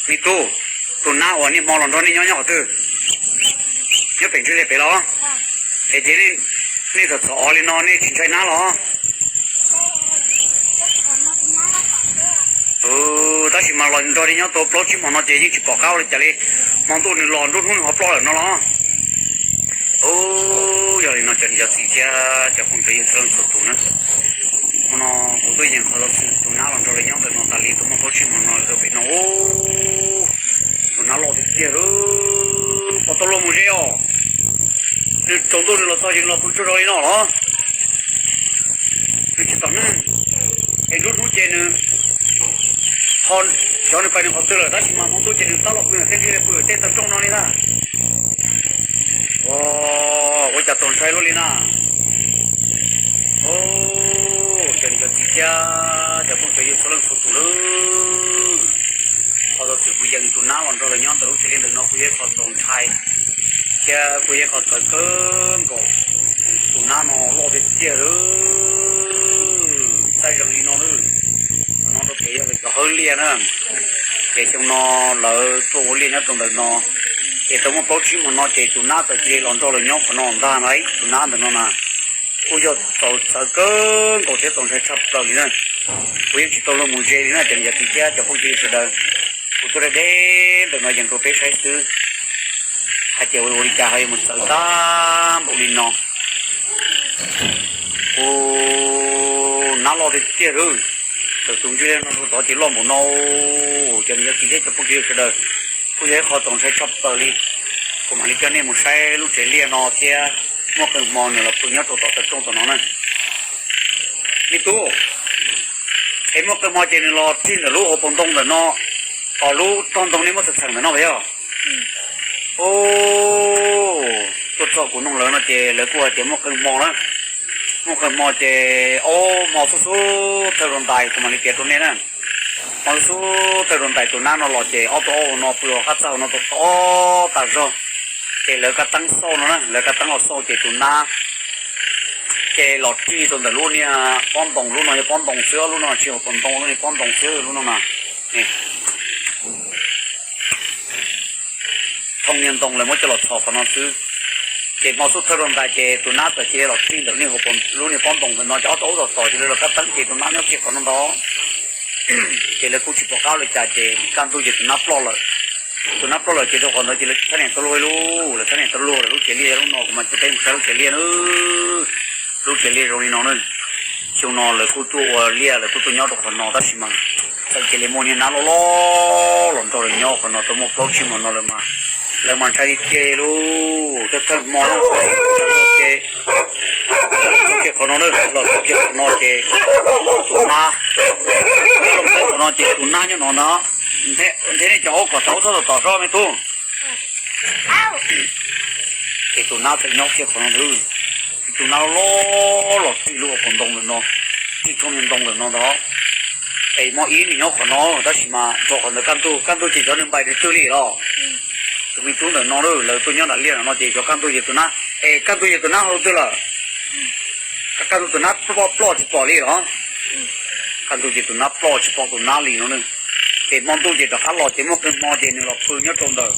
Me tub, tus nab uas niaj hmo los nrog nej nyob nyob qhov twg? Nyob pem ntsis li pem los? Es ces nej txom txom li no nej tsis ntshai nab los? Tab sis mas los nrog li nyob tau plaub tsib hmo no ces yeej tsis pom qab ua li cas li. Hmo ntuj nws los nruab hnub nws ho ploj lawm no los? Yog li no cov niam cov txiv thiab cov phooj ywg txhua leej txhua tus na, hmo no kuv tuaj yees qhov xov xwm tus nab los nrog lawv nyob ntawm no tas li, tuaj muaj plaub tsib hmo no lawv rau pem no. Tus nab loj tiag tiag, pom tau luag mus ze os. Nws tsaus ntuj nws los txog ces nws los pw tsaug zog li no los? Nws tsis tom neeg, es nruab hnub ces nws ho xyov nws pais nws qhov twg lawm, tab sis mas hmo ntuj ces nws tab los pw ntawm tej ntug li, pw tej taw rooj no li ntag. Ua cas txaus ntshai luaj li na. Cov niam cov txiv thiab cov phooj ywg txhua leej txhua tus lawm, qhov xov xwm kuv yees tus nab los nrog lawv nyob ntawm lub tsev liaj ntawm no kuj yog qhov txaus ntshai thiab kuj yog qhov txawv kawg nkaus. Tus nab no loj tiag tiag lawm, txaij zeeg li no lawm. Qhov no rau pem yog cov hawb liaj na, ces xyoo no lawv tuaj ua liaj nyob rau ntawm no, ces tau muaj plaub tsib hmo no ces tus nab txawm cia li los nrog lawv nyob qhov no ntag na. Tus nab ntawm no na kuj yog txaus txawv kawg nkaus thiab txaus ntshai tshaj plaws li na. Kuv yeej tsis tau luag mus ze li na cov niam cov txiv thiab cov phooj ywg sawv daws. Kuv tuaj deb deb ntawm no yees rau peb saib xwb, hais tias ua li cas ho yuav mus txawv tag npaum li no. Tus nab loj tiag tiag lawm, txawm tus ntsis li no rau tod ces loj npaum no. Cov niam cov txiv thiab cov phooj ywg sawv daws, kuj yog ib qho txaus ntshai tshaj plaws li. Kuv mam li coj nej mus saib lub tsev liaj no thiab. Muaj qee hmo nws los pw nyob rau tom taw rooj tom no na. Me tub, es muaj qee hmo ces nws los rig ntawm lub hauv paus ntoo ntawm no, os lub tog ntoo nej muab txhawm txhawm ntawm no puas yog? Tuaj txog kuv noog lawv no ces lawv kuj hais tias muaj qee hmo na, muaj qee hmo ces ob hmo xub xub thawj zaug ntais kuv mam li piav rau nej na. Hmo xub xub thawj zaug ntais tus nab no los ces ob tug ob hauv no pw hauv qab txaj hauv no tau tob tas zog. Ces lawv kab teeb xauj no na, lawv kab teeb los xauj ces tus nab ces los rig rau ntawm lub niag pob ntoo, lub no yog pob ntoo xwb, lub no tsis hauv paus ntoo, lub niag pob ntoo xwb lub no na. Thooj niag ntoo lawv muab coj los txhos qhov no xwb. Ces hmo xub thawj zaug ntais ces tus nab txawm cia li los rig ntawm lub niag pob ntoo ntawm no ces ob tug ub tom tom cia li los kab teeb ces tus nab nyob kiag qhov no ntag. Ces lawv kuj tsis pom qab ua li cas ces kaj ntug ces tus nab ploj lawm. Tus nab ploj lawm ces rau qhov ntawd ces lawv txhab niam tau luag lauj, lawv txhab niam tau luag lawm. Lub tsev liaj yog lub no kuv mam coj peb mus saib lub tsev liaj na. Lub tsev liaj zoo li no na. Xyoo no lawv kuj tuaj ua liaj lawv kuj tuaj nyob rau qhov no tab sis mas txawm cia li muaj niag nab loj loj los nrog lawv nyob qhov no tau muaj plaub tsib hmo no lawm mas lawv mas ntshai tiag tiag li lauj. Thawj thawj hmo ces los txog kiag qhov no na, los txog kiag qhov no ces tus nab, qhov no ces tus nab nyob no no. Ntheb nej cov aub kom tau txhob tom tom sob me tub. Ces tus nab txawm nyob kiag qhov no ntag. Tus nab loj loj los rig lub hauv paus ntoo lawm no, rig thooj niag ntoo lawm no ntag. Es muaj ib nws nyob qhov no tab sis mas rau qhov ntawd kaj ntug, kaj ntug ces cov nws npaim nws twg li los. Tus me tub ntawm no lawv tuaj nyob nram liaj no ces cov kaj ntug ces tus nab, es kaj ntug ces tus nab ho rau twg lawm? Kaj ntug tus nab ploj ploj tsis pom li los. Kaj ntug ces tus nab ploj tsis pom tus nab li no na. Ces hmo ntuj ces rov qab los ces muaj qee hmo ces nws los pw nyob rau ntawm,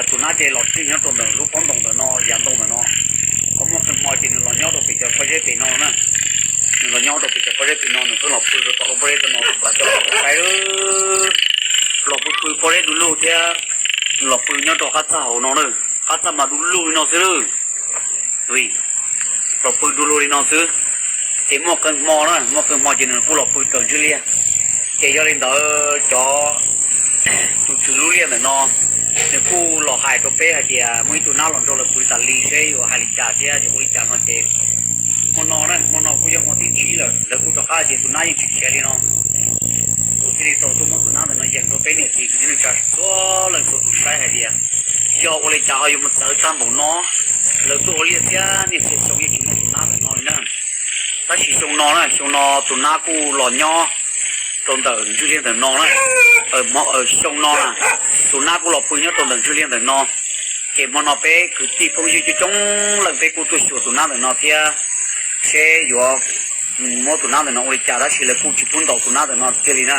tus nab ces los rig nyob rau ntawm lub pob ntoo ntawm no, yav ntoo ntawm no. Ho muaj qee hmo ces nws los nyob rau pem cov pob zeb pem no na. Nws los nyob rau pem cov pob zeb pem no, nws pheej los pw rau tom lub pob zeb no, kuv mam coj los saib. Los pw pw pob zeb du lug thiab, nws los pw nyob rau qab txaj hauv no na. Qab txaj mas du lug li no xwb. Los pw du lug li no xwb. Ces muaj qee hmo na, muaj qee hmo ces nws kuj los pw raws ntswg liaj. Ces yog li ntawd cov, tus tswv lub liaj ntawm no, nws kuj los hais rau peb hais tias muaj ib tug nab los nrog lawv pw tas li seb yuav hais li cas thiab yuav ua li cas no ces hmo no na, hmo no kuj yog hmo thib tsib lawm, lawv kuj rov qab tias tus nab yeej tsis khiav li no. Kuv thiaj li tau tuaj muab tus nab ntawm no yees rau peb niam txiv kwv tij neej tsa txhua leej txhua tus saib hais tias yog ua li cas ho yuav mus txawv tag npaum no. Lawv tuaj ua liaj thiab niaj txhia xyoo yeej tsis muaj tus nab ntawm no li na. Tab sis xyoo no na, xyoo no tus nab kuj los nyob rau ntawm ntswg liaj ntawm no na. Xyoo no na, tus nab kuj los pw nyob rau ntawm ntswg liaj ntawm no. Ces hmo no peb kwv tij phooj ywg coob coob leej peb kuj tuaj xyuas tus nab ntawm no thiab seb yuav muab tus nab ntawm no ua li cas, tab sis lawv kuj tsis pub ntaus tus nab ntawm no kiag li na.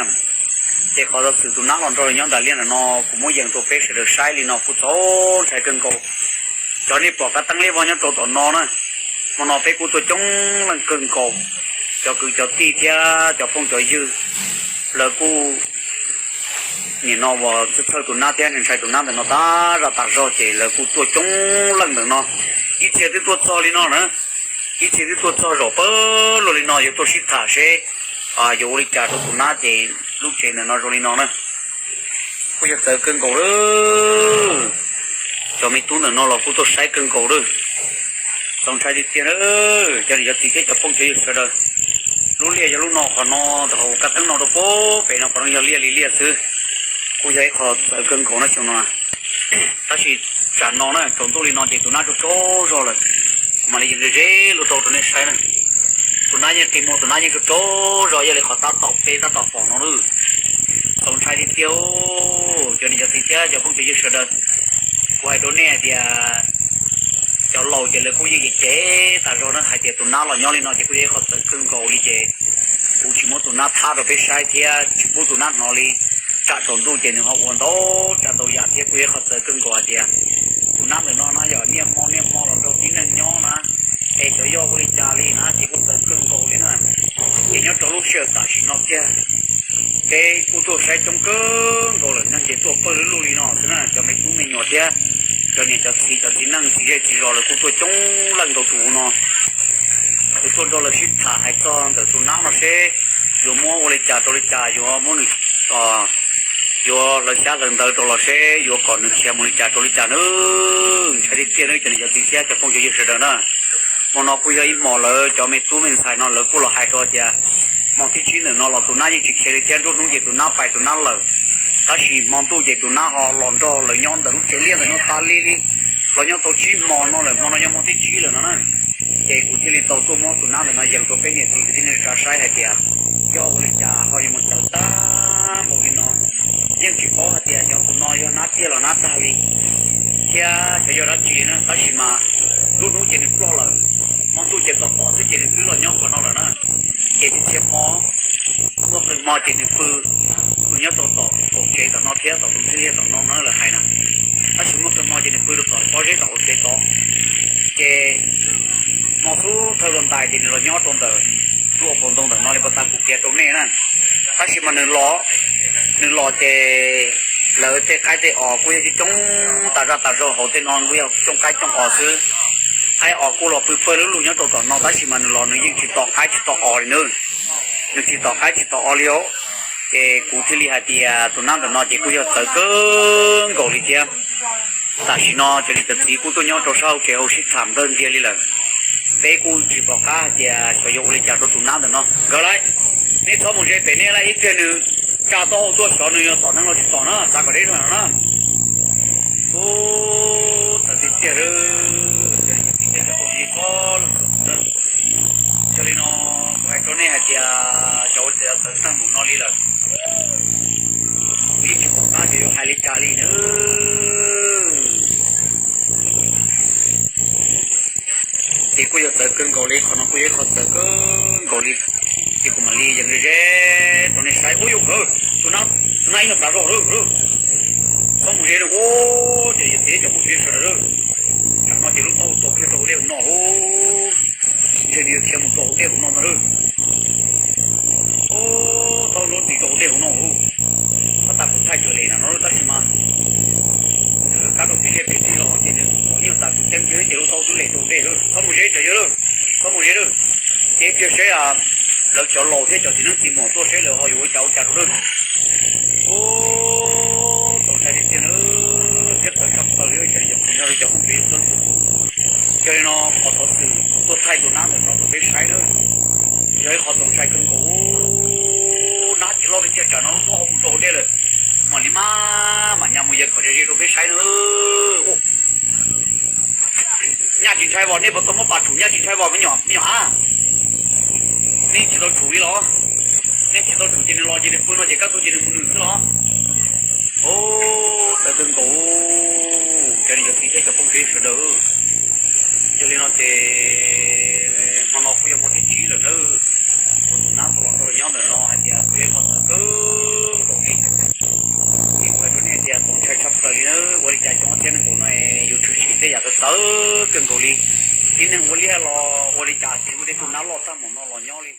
Ces qhov xov xwm tus nab los nrog lawv nyob nram liaj ntawm no kuv muab yees rau peb sawv daws saib li no kuj txaus ntshai kawg nkaus. Cov nej pom kab teeb liab vog nyob rau tom no na, hmo no peb kuj tuaj coob leej kawg nkaus, cov kwv cov tij thiab cov phooj cov ywg, lawv kuj nim no uas txhawj tus nab thiab ntshai tus nab ntawm no tas zaj tas zog ces lawv kuj tuaj coob leej ntawm no. Ib txhia twb tuaj txog li no na, ib txhia twb tuaj txog zaum pawg lug li no yuav tuaj sib tham seb yuav ua li cas rau tus nab ces lub tsev ntawm no zoo li no na. Kuj yog txawv kawg nkaus lawm. Cov me tub ntawm no los kuj tuaj saib kawg nkaus lawm. Txaus ntshai tiag tiag na, cov niam cov txiv thiab cov phooj cov ywg sawv daws. Lub liaj yog lub no, qhov no ntawm hauv kab teeb no rau pem no qhov no yog liaj li liaj xwb. Kuj yog ib qho txawv kawg nkaus no xyoo no. Tab sis tsam no na tsaus ntuj li no ces tus nab tsaug tsaug zog lawm, mam li yees ze ze lug tau rau nej saib na. Tus nab yeej qi muag, tus nab yeej tsaug tsaug zog ib yam li qhov tab tom peb tab tom pom no lawm. Txaus ntshai tiag tiag, cov niam cov txiv thiab cov phooj cov ywg sawv daws. Kuv hais rau nej hais tias cov laus ces lawv kuj yeej cem cem tas zog na hais tias tus nab los nyob li no ces kuj yog ib qho txawv kawg nkaus li ces kuv tsis muab tus nab thab rau peb saib thiab tsis pub tus nab hnov li. Tsam tsaus ntuj ces nws ho ua ntau tsav ntau yam thiab kuj yog ib qho txawv kawg nkaus hais tias tus nab ntawm no na yog niaj hmo niaj hmo los nrog tib neeg nyob na, es xyov yog ua li cas li na ces kuj txawv kawg nkaus li na. Ces nyob rau lub sij hawm tam sim no kiag peb kuj tuaj saib coob kawg nkaus lawm, neeg ces tuaj pawg lug lug li no xwb na, cov me tub me nyuam thiab cov niam cov txiv, cov txiv neej txiv zej txiv zos lawv kuj tuaj coob leej nkaus tus no. Lawv tuaj nrog lawv sib tham hais txog ntawm tus nab no seb yuav muab ua li cas rau li cas, yuav muab nws, yuav hlawv xyab hlawv ntawv rau los seb yuav kom nws khiav mus li cas rau li cas na. Ntshai tiag tiag na cov niam cov txiv thiab cov phooj cov ywg sawv daws na. Hmo no kuj yog ib hmos lawv cov me tub me ntxhais no lawv kuj los hais rau tias hmo thib tsib ntawm no los tus nab yeej tsis khiav li thiab, nruab hnub ces tus nab pais tus nab lawm. Tab sis hmo ntuj ces tus nab ho los nrog lawv nyob ntawm lub tsev liaj ntawm no tas li li, los nyob tau tsib hmo no lawm, hmo no yog hmo thib tsib lawm no na. Ces kuv thiaj li tau tuaj muab tus nab ntawm no yees rau peb niam txiv kwv tij neej tsa saib hais tias yog ua li cas ho yuav mus txawv tag npaum li no. Yeej tsis paub hais tias cov tus no yog nab tiag los nab dag li thiab xyov yog dab tsi na, tab sis mas nruab hnub ces nws ploj lawm, hmo ntuj ces tos tom xwb ces nws twb los nyob qhov no lawm na. Ces txhia hmo, muaj qee hmo ces nws pw, pw nyob rau tom qaum tsev tom no thiab tom tus ntxhw liaj tom no no lawv hais na. Tab sis muaj qee hmo ces nws pw rau tom pob zeb tom qaum tsev tod. Ces hmo xub thawj los ntais ces nws los nyob rau ntawm lub hauv paus ntoo ntawm no li pas tas kuv piav rau nej na. Tab sis mas nws los, nws los ces lawv tej qaib tej os kuj yog coob coob tas zaj tas zog, hauv tej no kuj yog coob qaib coob os xwb. Qaib os kuj los pw pawg lug lug nyob rau tom no, tab sis mas nws los nws yeej tsis tom qaib tsis tom os li na. Nws tsis tom qaib tsis tom os li os. Ces kuv thiaj li hais tias tus nab ntawm no ces kuj yog txawv kawg nkaus li thiab. Tam sim no cov niam cov txiv kuj tuaj nyob rau sab hauv tsev hauv sib tham npawg ntiag li lawm. Peb kuj tsis pom qab hais tias xyov yuav ua li cas rau tus nab ntawm no. Nkawd lauj, nej txhob mus ze pem nej lauj, ib pliag nws tsa taub hau tuaj xyov nws yuav tom neeg los tsis tom na, txav kom deb no na. Ub, txawv tiag tiag, cov niam cov txiv thiab cov phooj ywg txhua leej txhua tus na. Yog li no kuv hais rau nej hais tias xyov ua cas txawv tag npaum no li lawm. Kuv yeej tsis pom qab xyov yuav hais li cas li na. Ces kuj yog txawv kawg nkaus li, qhov no kuj yog ib qho txawv kawg nkaus li. Ces kuv mam li yees ze ze rau nej saib. Ub, yog nkawd, tus nab, tus nab ib nyuag txav zog lawm. Txhob mus ze na, ub, ces yog tias cov phooj ywg sawv daws lawm, tsam no ces lub taub hau tau kiag rau hauv dej hauv no, ntshe nws yuav khiav mus rau hauv dej hauv no ntag lawm. Ub, taub hau lub ris rau hauv dej hauv no, tab tas kuv thaij tawm li na no, tab sis mas kab rau pem liaj pem teb los ces nws ib nyuag txav kuv ceeb kiag ces lub taub hau twb lem rau hauv dej lawm. Txhob mus ze cov yawg lawm, txhob mus ze lawm. Ces ib pliag seb lawv cov laus thiab cov txiv neeb txiv muam tuaj seb lawv ho yuav ua cas ua cas rau lawm. Ub, txaus ntshai tiag tiag na, thiab txawv tshaj plaws li, yog kuv nyob li cov phooj ywg txhua tus. Yog li no qhov xov xwm kuv tuaj thaij tus nab ntawm no rau peb saib na, yog ib qho txaus ntshai kawg nkaus. Nab ces loj tiag tiag, tsam no lub taub hau mus rau hauv dej lawm, mam li maj mam nyas mus yees kom ze ze rau peb saib na. Nyaj tsis ntshai vos, nej puas tau muab pas tshum nyaj tsis ntshai vos me nyuam, me nyuam a? Nej tsis tau tshum li los? Nej tsis tau tshum ces nws los ces nws pw no ces kab tuaj ces nws mus nws xwb los? Ub, txawv kawg nkaus, cov niam cov txiv thiab cov phooj ywg sawv daws. Yog li no ces hmo no kuj yog hmo thib tsib lawm na, kuv tus nab tau los nrog nyob ntawm no hais tias kuj yog ib qho txawv kawg nkaus li. Txawv kawg nkaus li. Tib neeg ua liaj los ua li cas ces muaj tej tug nab loj tag mus no los nyob li.